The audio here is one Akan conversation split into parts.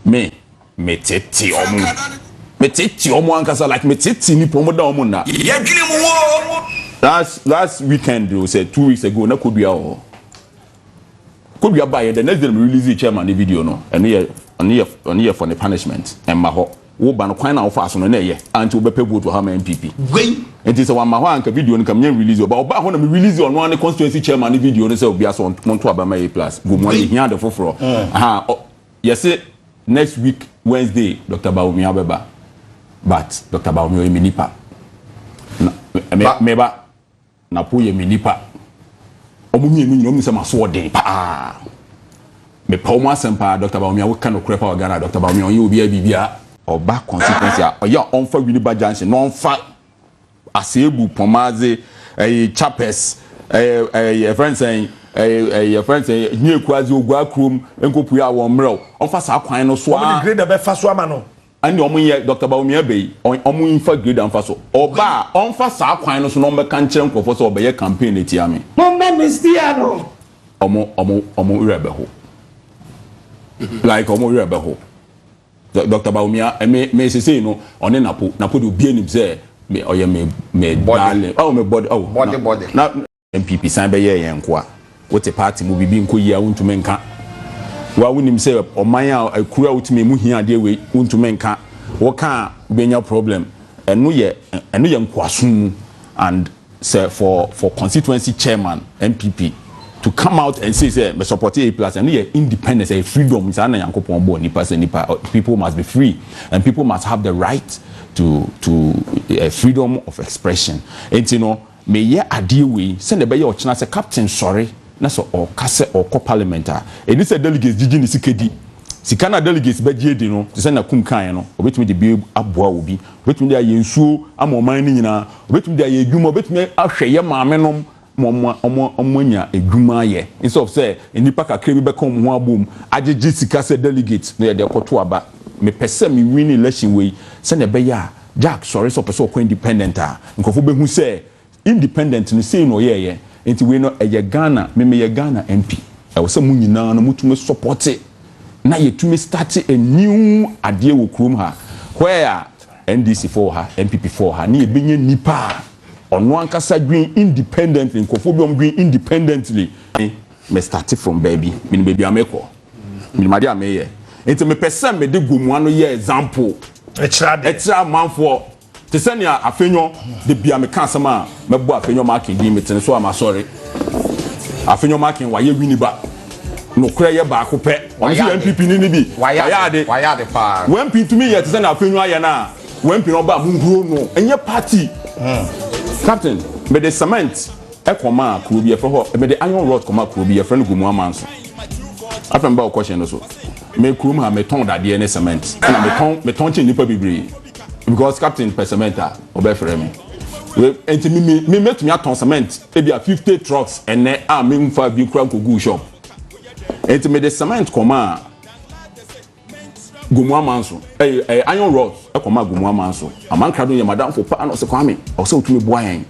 Me tete ɔmo, me tete ɔmo ankasa, like me tete nipa ɔmo da ɔmo nna. Yɛdwene mu wo. Last weekend o, sɛ 2 weeks ago, na Kodua wɔ hɔ. Kodua ba yɛ, the next day na me release chairman ne video no. Ɛno yɛ for ne punishment. Ɛmma hɔ wo ba no, kwan na wofa so no na ɛyɛ anti wobɛpɛ vote wɔ ha ma NPP. Wei. Nti sɛ wama hɔ a, nka video no kam nyɛ release. Ɔba hɔ na me release ɔno ane constituency chairman ne video no sɛ obi asɔ monto aba ma A Plus Gomu ayɛ hia ade foforɔ aha. Yɛse next week Wednesday Dr Bawumia bɛba, but Dr Bawumia ɔyɛ me nipa na me meba Napo yɛ me nipa. Ɔmo mmienu nyina ɔmo sɛ ma so ɔden paa, mepɛ ɔmo asɛm paa. Dr Bawumia, woka nokorɛ paa wɔ Ghana. Dr Bawumia ɔnyɛ obiara biribia. Ɔba constituency a ɔyɛ a, ɔmfa Winneba Junction na ɔmfa Aseebu Pɔmaadze, ɛyɛ Chapes, ɛyɛ yɛfrɛ nsɛn, ɛyɛ yɛfrɛ nsɛn Nyekuadze, Ogua kurom nkopue a wɔn mmerɛw, ɔmfa saa kwan no so. Wɔn de a grader bɛfa so ama no. Ɛne ɔmo yɛ Dr Bawumia bɛyi, ɔmo nfa grader nfa so. Ɔba a, ɔmfa saa kwan no so na ɔmbɛka nkyerɛ nkurɔfoɔ sɛ ɔbɛyɛ campaign etia mi. Mo mɛ mistia no. Ɔmo werɛ bɛho, like ɔmo werɛ bɛho. Dr Bawumia, ɛmi me sese no, ɔne Napo de, obi anim sɛ me ɔyɛ me Body. darling. Ɔwɔ me body, ɔwɔ Body, body. Na NPP san bɛyɛ yɛn nkoa. Wote party mu, bibi nkɔ yie a, wontumi nka. Wa wonim sɛ ɔman a akuru a wotumi mu hia adeɛ wei, wontumi nka. Wɔka a, wobɛnya problem. Ɛno yɛ nkoasom mu. And sɛ for constituency chairman NPP to come out and say sɛ me support A Plus, ɛno yɛ independence, ɛyɛ freedom. Saa na Nyankopɔn bɔ nipa sɛ nipa, people must be free and people must have the right to freedom of expression. Enti no meyɛ adeɛ wei sɛnea ɛbɛyɛ ɔkyena sɛ captain sɔre na sɛ ɔka sɛ ɔkɔ parliament a, ɛni sɛ delegates gyigyi ne sika di. Sika na delegates bɛgye edi no, te sɛ na kum kan no, obetumi de bi aboa obi, obetumi de ayɛ nsuo ama ɔman no nyinaa, obetumi de ayɛ adwuma, obetumi ahwɛ yɛ maame nom ma ɔmo anya adwuma ayɛ, instead of sɛ nipa kakra bi bɛka ɔmo ho abom agyegye sika sɛ delegate na yɛde kɔto aba. Mepɛ sɛ me win election wei sɛnea ɛbɛyɛ a Jack sɔre sɛ ɔpɛ sɛ ɔkɔ independent a, nkurɔfoɔ bɛhu sɛ independent no sei na ɔyɛɛyɛ. Nti wei no ɛyɛ Ghana, memeyɛ Ghana MP. Ɛwɔ sɛ mo nyinaa no motumi support na yɛtumi start a new adeɛ wɔ kurom ha, where NDC foɔ ha, NPP foɔ ha, ne yɛbɛnya nipa a ɔno ankasa dwen independently, nkurɔfoɔ bi a wɔn dwen independently. Me start from baabi, menim baabi a mekɔ, menim adeɛ a meyɛ. Nti mepɛ sɛ mede Gomua no yɛ example. Ɛkyerɛ ade. Ɛkyerɛ amanfoɔ te sɛ nea Afenyo de bia meka asɛm a mɛbɔ Afenyo Markin din, metene so a masɔre. Afenyo Markin wayɛ Winneba, nokorɛ yɛ baako pɛ. Ɔno nso yɛ NPP ni bi. Wayɛ ade, wayɛ ade paa. Wɔn MP tumi yɛ te sɛ nea Afenyo ayɛ no a, wɔn MP no ɔba a, muhuro no ɛnyɛ party. Captain, mede cement ɛkɔma kuro bi yɛfrɛ hɔ, mede iron rod kɔma kuro bi yɛfrɛ no Gomu Amanso. Afei mba ɔkɔhyɛn no so, me kurom ha, metɔn dadeɛ ne cement, ɛna metɔn kyɛn nipa bebree because captain pɛ cement a, ɔbɛfrɛ me. Nti mi mɛtumi atɔn cement ebi a 50 trucks ɛnɛ a mi nfa bi kura nkogu shop. Nti mede cement kɔma a Gomu Amanso, ɛyɛ iron rods ɛkɔma Gomu Amanso. Amankrado yɛ madamfo paa na ɔsɛ Kwame ɔsɛ otumi boa yɛn.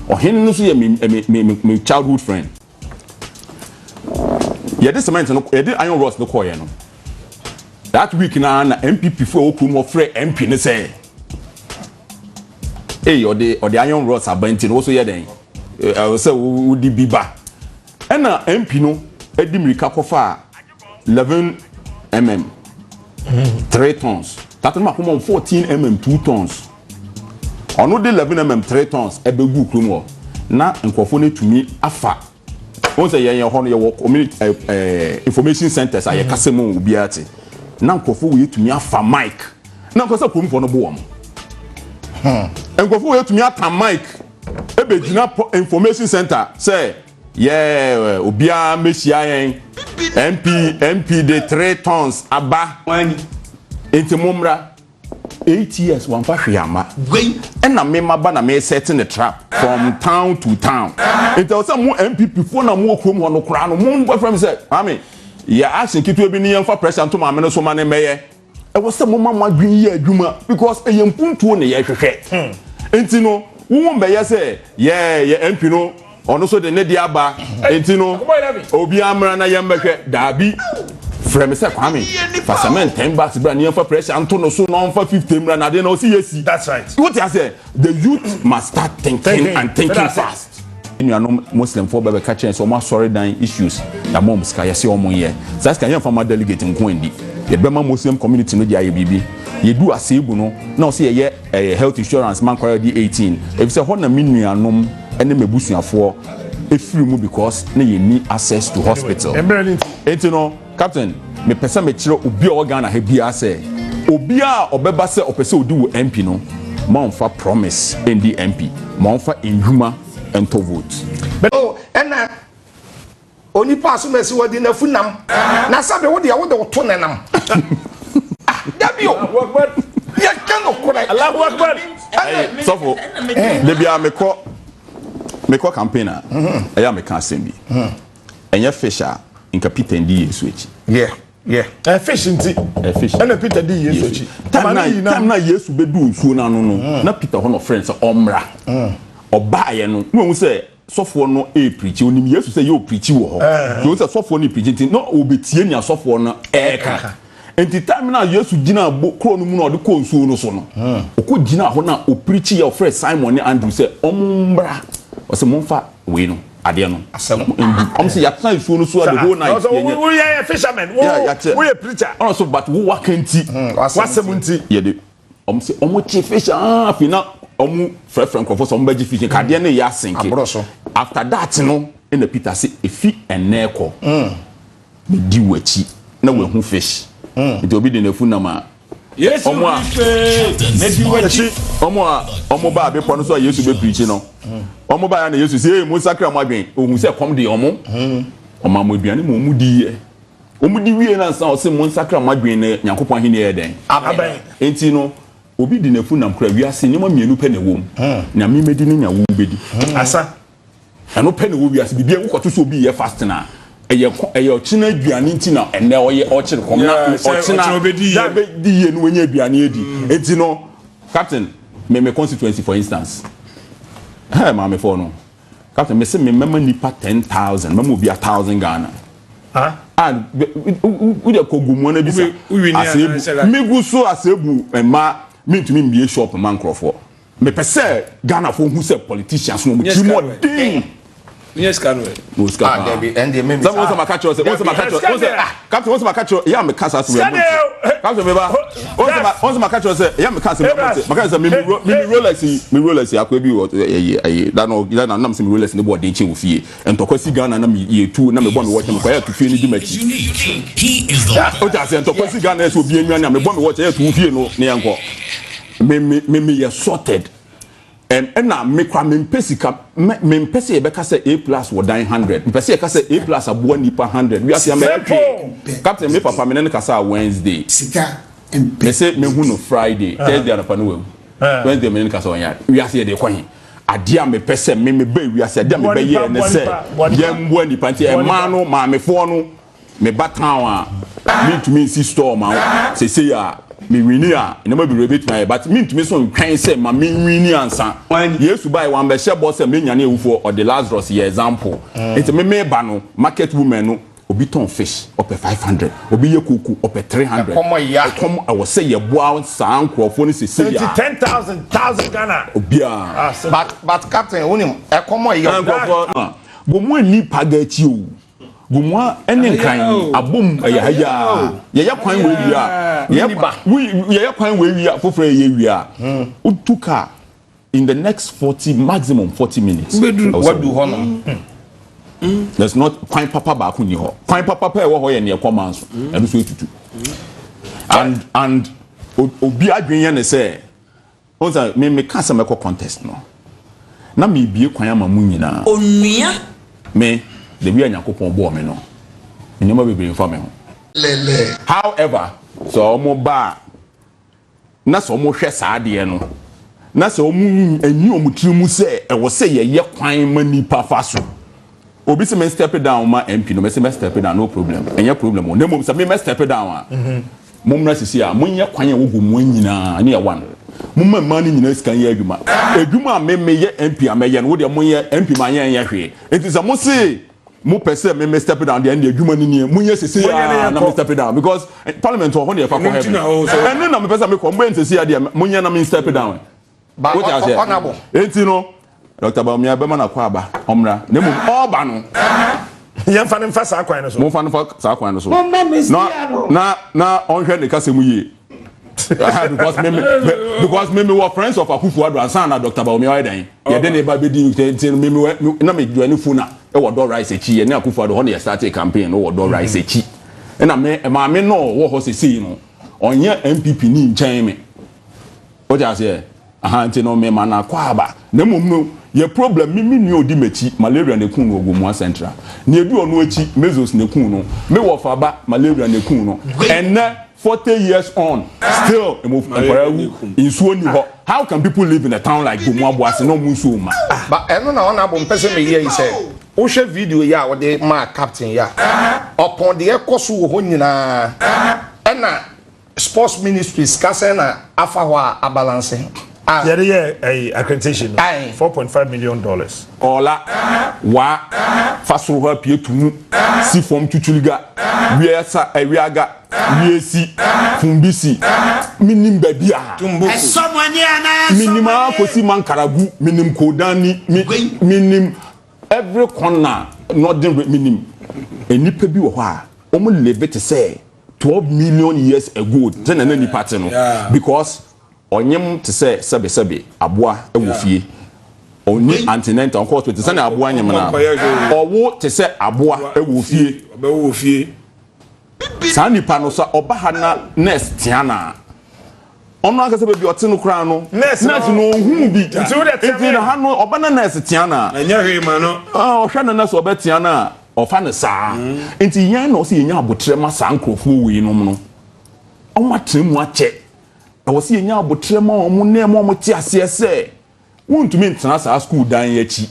Ɔhene no nso yɛ me childhood friend. Yɛde cement no, yɛde iron rods no kɔɔyɛ no, that week na NPP fo a ɛwɔ kurom hɔ frɛ MP ne sɛ ee, ɔde iron rods aba, nti no woso yɛ dɛn, ɛwɔ sɛ wodi bi ba. Ɛna MP no edi mirika kɔfa 11 mm 3 tons tata no mako mɔ 14 mm 2 tons. Ɔno de 11 mm 3 tons ɛbɛgu kurom hɔ na nkurɔfoɔ no tumi afa. Wɔn sɛ yɛn yɛn hɔ no, yɛwɔ community ɛɛ ɛɛ information centers a yɛkasa mu, obiara te, na nkurɔfoɔ wɔ yɛtumi afa mic na nkurɔfoɔ sɛ kuromfoɔ no bo wɔn. Nkurɔfoɔ wɔ yɛtumi ata mic ebegyina information center sɛ yɛ obiara mɛhyia yɛn MP. MP de 3 tons aba, nti mo mmra. 8 years wɔnfa hwee ama. Ɛna mema ba na me set ne trap from town to town. Nti ɛwɔ sɛ mo NPP foɔ na mo wɔ kurom hɔ no koraa no, mo bɛfrɛ mi sɛ maame yɛ action ketewa bi ni, yɛmfa pressure nto maame no so ma ne mɛyɛ. Ɛwɔ sɛ mo ma mo adwene yɛ adwuma because ɛyɛ mpuntuo ne yɛhwehwɛ. Nti no wɔn bɛyɛ sɛ yɛ MP no, ɔno nso de ne de aba, nti no obiara mmra na yɛn bɛhwɛ daabi. Frɛ me sɛ Kwame, fa cement 10 bags bra ne yɛmfa pressure nto no so na ɔmfa 50 mmra na adeɛ na ɔsi yɛsi. That's right. Wote aseɛ, the youth must start thinking, Thinking. and thinking That's it. fast. Nuanom Muslimfoɔ bɛbɛka kyerɛ sɛ ɔmo asɔredan issues, yɛama ɔmo sika, yɛsɛ ɔmo nyɛ saa sika, yɛmfa ma delegate nko andi, yɛbɛma Muslim community no de ayɛ biribi. Yɛdu Aseebu no na ɔsɛ yɛyɛ ɛyɛ health insurance ma nkwadaa di 18, efisɛ hɔ na me nuanom ne m'abusuafoɔ efiri mu because na yɛnni access to hospital. Mmerɛ ne nti. Enti no, Captain, mepɛ sɛ mekyerɛ obi a ɔwɔ Ghana ha biara sɛ obiara a ɔbɛba sɛ ɔpɛ sɛ odi wo MP no, ma ɔmfa promise ndi MP, ma ɔmfa ndwuma ntɔ vote. Oh, ɛna onipa asomasi wɔde n'afu nam na sɛbe wo deɛ wode wo to ne nam. Ah, dabi o, yɛka nokorɛ. Allahu Akbar. Ɛna Sɔfo, da biara mekɔ campaign a, ɛyɛ a meka asɛm bi. Ɛnyɛ fish a, nka Peter ndi Yesu akyi. Ɛ fish nti. Ɛ fish. Ɛna Peter di Yesu akyi. Time Ɔma na ne yi nam. Time na Yesu bɛdu nsuo no ano no, na Peter hɔ na ɔfrɛ no sɛ ɔmmra. Ɔbaeɛ no, na wahu sɛ sɔfoɔ no ɛrepreach. Onim Yesu sɛ yɛ ɔpreach wɔ hɔ. Nti ohu sɛ sɔfoɔ no ɛrepreach nti na ɔbɛtie nea sɔfoɔ no ɛreka. Nti time na Yesu gyina bo kuro no mu na ɔde kɔ nsuo no so no, ɔkɔ gyina hɔ na ɔpreach yɛ, ɔfrɛ Simon ne Andrew sɛ ɔmo mmra. Ɔsɛ momfa wei no, adeɛ no Asɛm. ngu. Ɔmo sɛ yɛatena nsuo no so a the whole night. Ɔsɛ yɛnyɛ- wo yɛ fisherman, wo Yeah, yɛate. wo yɛ preacher. Ɔno so, but wo waka nti. Wasɛm nti. Yɛde ɔmo sɛ ɔmo kye fish aa, afei na ɔmo frɛfrɛ nkurɔfoɔ sɛ ɔmo bɛgye fish, nkadeɛ no yɛ asenke. Aborɔ so. After that no, ɛna Peter sɛ efi ɛnɛ kɔ, medi w'akyi na wahu fish. Nti obi de n'afu nam a, Yesu ɔmo a Kristo medi w'akyi. Ɔmo a ɔmo ba abepɔ no so a Yesu bɛ preach no, ɔmo ba ya na Yesu sɛ ee, mo nsakra mo adwen. Ohun sɛ kɔm de ɔmo, ɔmo ama aduane ma ɔmo di yɛ. Ɔmo di wie na nsa ɔsɛ mo nsakra mo adwen na Nyankopɔn ahenni yɛ dɛn? Abɛn. Nti no, obi di n'afu nam kora, wiase nneɛma mmienu pɛ na ɛwɔ mu: nea mi mɛdi ne nea wo bɛdi. Asa. Ɛno pɛ na ɛwɔ wiase. Biribi a wokɔto sɛ obi yɛ fasting a, ɛyɛ ɛyɛ ɔkyena aduane nti na ɛnɛ ɔyɛ ɔkyere kɔm na Yeah, sɛ ɔkyena ɔkyena ɔbɛdi yie. Bɛdi yie no, wɔnyɛ aduane adi. Nti no, Captain, me constituency for instance, hɛ, maamefoɔ no, Captain, me se me mɛma nipa 10,000, mɛma obi 1,000 Ghana. Ah. A wode kɔ Gomoa no bisa. Wo win a, Aseebu sɛ like- megu so Aseebu mma mentumi mbie shop ma nkurɔfoɔ. Mepɛ sɛ Ghanafoɔ hu sɛ politicians no, ɔmo Nyɛ tiri mu sika no ɛ. ɔden. Nyɛ sika no ɛ. Mo sika Ah, paa. dabi, ɛndeɛ memi Sɛ wɔn sɛ maka kyerɛ sɛ wɔn sɛ maka kyerɛ wɔn sɛ, Captain, wɔn sɛ maka kyerɛ yɛ a meka saa sɛ Sika deɛ- Captain, meba wɔn sɛ maka kyerɛ sɛ yɛ a meka sɛ Abraham. maka kyerɛ sɛ mi Rolex yi, mi Rolex yi akɔ bi wɔ ɛyɛ ɛyɛ da no nam sɛ mi Rolex ne bɔ ɔden kyɛn wɔ fie. Ntɔkwa si Ghana na mi yɛ tu na mi bɔ mi watch na mi kɔ yɛ tu fie ne di m'akyi. He is the O ti ase, ntɔkwa si Ghana yɛ sɛ obi enwa a mi bɔ mi watch yɛ tu fie no ne yɛn kɔ. Mi yɛ sorted. Ɛna me kora mempɛ sika, mempɛ sɛ yɛbɛka sɛ A Plus wɔ dan 100, mpɛ sɛ yɛka sɛ A Plus aboa nipa 100. Wiase amɛyɛ hwee. Captain, me papa, me ne no kasa a Wednesday, Sika mpɛ. Me sɛ mehu no Friday, Thursday anɔpa no wawu. Wednesday me ne no kasa, ɔnyare. Wiase yɛde kɔ he? Adeɛ a mepɛ sɛ me mebɛ wiase, adeɛ a Boa mebɛyɛ nipa, ne boa sɛ nipa, boa nipa. yɛmboa nipa. Nti Boa ɛmaa nipa. no, maamefoɔ no, meba town a, mentumi nsi store ma wo sesei a mewin a, nneɛma bebree bɛtumi ayɛ, but mentumi so ntwɛn sɛ ma menwin ansa. Yesu bae, wambɛhyɛ bɔ sɛ menyane awufoɔ. Ɔde Lazarus yɛ example. Nti me meba no, market woman no, obi tɔn fish ɔpɛ 500, obi yɛ koko ɔpɛ 300. Ɛkɔm ya. Ɛkɔm. Ɛwɔ sɛ yɛboa saa nkurɔfoɔ no sesei Nti a 10,000 thousand Ghana. Obiara. Ah, simple. But Captain, wonim ɛkɔm yɛ. Nkurɔfoɔ no bɔ mu ani paga akyi o. Gomoa ne Nkran abom ɛyɛ ha yi a yɛyɛ kwan wɔ wie a yɛyɛ kwan wɔ wie a foforɔ yɛyɛ wie a, wotu car in the next 40, maximum 40 minutes. Wobɛduru. Ɛwɔ sɛ Wadu hɔ nom. There's not kwan papa baako ni hɔ. Kwan papa pɛ ɛwɔ hɔ yɛ neɛ kɔ Manso, ɛno so etutu and obi adwene yɛ ne sɛ ɔn sɛ me ka sɛ mɛkɔ contest no na mebie kwan ama mu nyinaa. Onua. Me, the way a Nyankopɔn bɔɔ me no, nneɛma bebree nfa me ho. Lele. However, sɛ ɔmo ba a na sɛ ɔmo hwɛ saa adeɛ no na sɛ ɔmo ani ɔmo tiri mu sɛ ɛwɔ sɛ yɛyɛ kwan ma nipa fa so, obi sɛ me step down ma MP no, mɛ sɛ mɛ step down, no problem, ɛnyɛ problem o. Na mmom sɛ me mɛ step down a, mo mmra sisi a monyɛ kwan a ɛwɔ Gomoa nyinaa ne yɛ one. Momma mmaa no nyinaa sika nyɛ adwuma. Adwuma a me meyɛ MP a mɛyɛ no, wo deɛ monyɛ MP ma yɛn nyɛ hwee. Nti sɛ mo se Mo pɛ sɛ me me step down deɛ, ɛnde adwuma no nie, monyɛ sese Monyɛ a ne na yɛnkɔ. me step down because parliament wɔ hɔ ne yɛfa kɔ Ɛno nti heaven. na ɔwɔ sɛ- Ɛno na mepɛ sɛ mekɔ. Mobɛyɛ nsɛsi adeɛ, monyɛ na me step down. Ba Wote aseɛ? Honorable. Enti no, Dr Bawumia bɛma no akɔ aba, ɔmmra, na mmom ɔreba no, Yɛmfa no mfa saa kwan no so. Momfa no fa saa kwan no so. Momma me na sia no. Na ɔnhwɛ ne kasa mu yie because me wɔ friends of Akufo Addo ansa na Dr Bawumia ɔyɛ dan yɛde ne ba bɛdi. Nti me na me join funa ɛwɔ Dɔ Rice akyi. Yɛ ne Akufo Addo hɔ na yɛ start campaign no wɔ Dɔ Rice akyi. Ɛna me maame no wɔ hɔ sesei no, ɔnyɛ NPP ni nkyɛn me. O ti aseɛ aha? Nti no, me ma na akɔ aba. Na mmom no, yɛ problem, me nua odi m'akyi, malaria na ekun no wɔ Gomua Central. Nea edi ɔno akyi, measles na ekun no. Me wɔ faba, malaria na ekun no. Ɛnɛ 40 years on, still emo nkwaraa wu, nsuo ni hɔ. How can people live in a town like Gomua Boase na ɔmo nsuo ma? Ba ɛno na Honorable mpɛ sɛ meyɛ yi sɛ wohwɛ video yi a wɔde maa captain yi a, ɔpɔn deɛ ɛkɔ so wɔ hɔ nyinaa, ɛna Sports Ministry sika sɛn na afa hɔ a abalance a? Yɛde yɛ ɛyi accreditation no. Aye. $4.5 million. Ɔla waa fa soro hɔ apue tumu si fam tutuliga wiasa awiaga wiesi fumbisi, minim baabi a Ɛsɔ mo ani anaa ɛsɔ minim mo a ani? Kɔsi Mankaragu, minim Kodani, mi minim every corner northern, minim nnipa bi wɔ hɔ a wɔn live te sɛ 12 million years ago sɛ na nipa te no because ɔnyem te sɛ sɛbesɛbe aboa wɔ fie, ɔni antenatal, ɔnkɔ hospital sɛ na aboa nyem na Ɔnkɔyɛ hwee. ɔwo te sɛ aboa wɔ fie. Ɔbɛwɔ fie. Saa nipa no sɛ ɔba ha na nurse tea na ɔno ankasa baabi ɔte no koraa no, Nurse no- nurse no ohun bi. Nti wo de tea nti me. na ha no ɔba na nurse tea na Ɛnyɛ hwee ma no. Ah, ɔhwɛ no nurse ɔbɛtea no a, ɔfa no saa. Nti yɛn na ɔsɛ yɛnya abotrɛ ma saa nkurɔfoɔ wei nom no. Ɔmo atena mu akyɛ, ɛwɔ sɛ yɛnya abotrɛ ma ɔmo na ɛma ɔmo te aseɛ sɛ wontumi ntena saa school dan yi akyi.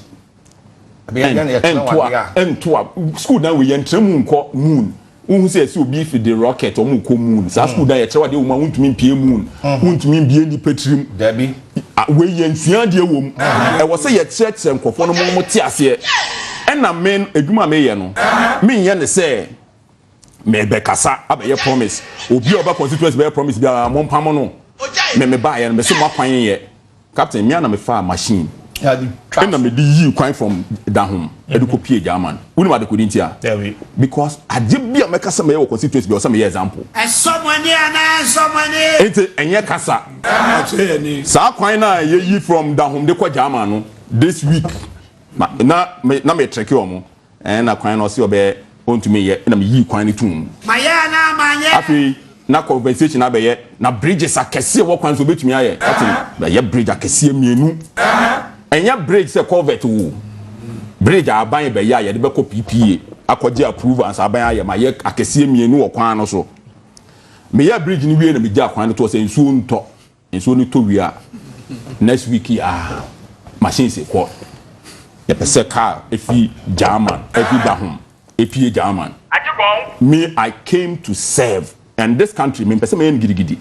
Ɛnto ɛnto a ɛnto a school dan wei, yɛntena mu nkɔ moon. Wohu sɛ yɛsɛ obi fi de rocket, ɔmo kɔ moon. Saa school dan yɛkyerɛ wadeɛ wɔ mu a, wontumi mpie moon, wontumi mbie nipa tirim. Dabi. Ah, wei yɛ nsua adeɛ wɔ mu. Ɛwɔ sɛ yɛkyerɛkyerɛ nkurɔfoɔ no mo te aseɛ. Ɛna me adwuma a meyɛ no, menyɛ ne sɛ mebɛkasa abɛyɛ promise. Obi a ɔba constituency bɛyɛ promise biara, mompam no. Me baayɛ no, mese mo akwan yɛ captain mea na mefa machine ɛna mede yii kwan from Dahom ɛde kɔ pie German. Wonim adekodi nti a? Dabi. Because adeɛ bi a mɛka sɛ mɛyɛ wɔ constituency bi, ɔsɛ meyɛ example. Ɛsɔ mo ani anaa ɛsɔ mo ani? Nti ɛnyɛ kasa. Ɔkyerɛ yɛ ni. Saa kwan na yɛyi from Dahom de kɔ German no, this week ma, na me na me trɛke wɔn ɛn na kwan no ɔsi ɔbɛyɛ ɔntumi yɛ, ɛna me yi kwan no tum. Mayɛ anaa manyɛ? Afei na compensation abɛyɛ na bridges akɛseɛ wɔ kwan so, obetumi ayɛ ɔte bɛyɛ bridge akɛseɛ mmienu. Ɛnyɛ bridge sɛ culvert wo bridge a aban bɛyɛ a yɛde bɛkɔ PPA akɔgye approval ansa aban ayɛ. Ma yɛ akɛseɛ mmienu wɔ kwan no so. Meyɛ bridge no wie na megya kwan no to sɛ nsuo ntɔ. Nsuo no tɔ wie a, next week yi a machines kɔ, yɛpɛ sɛ car efi German, efi Dahom epie German. Me, I came to serve and this country. Me mpɛ sɛ mɛyɛ no gidigidi.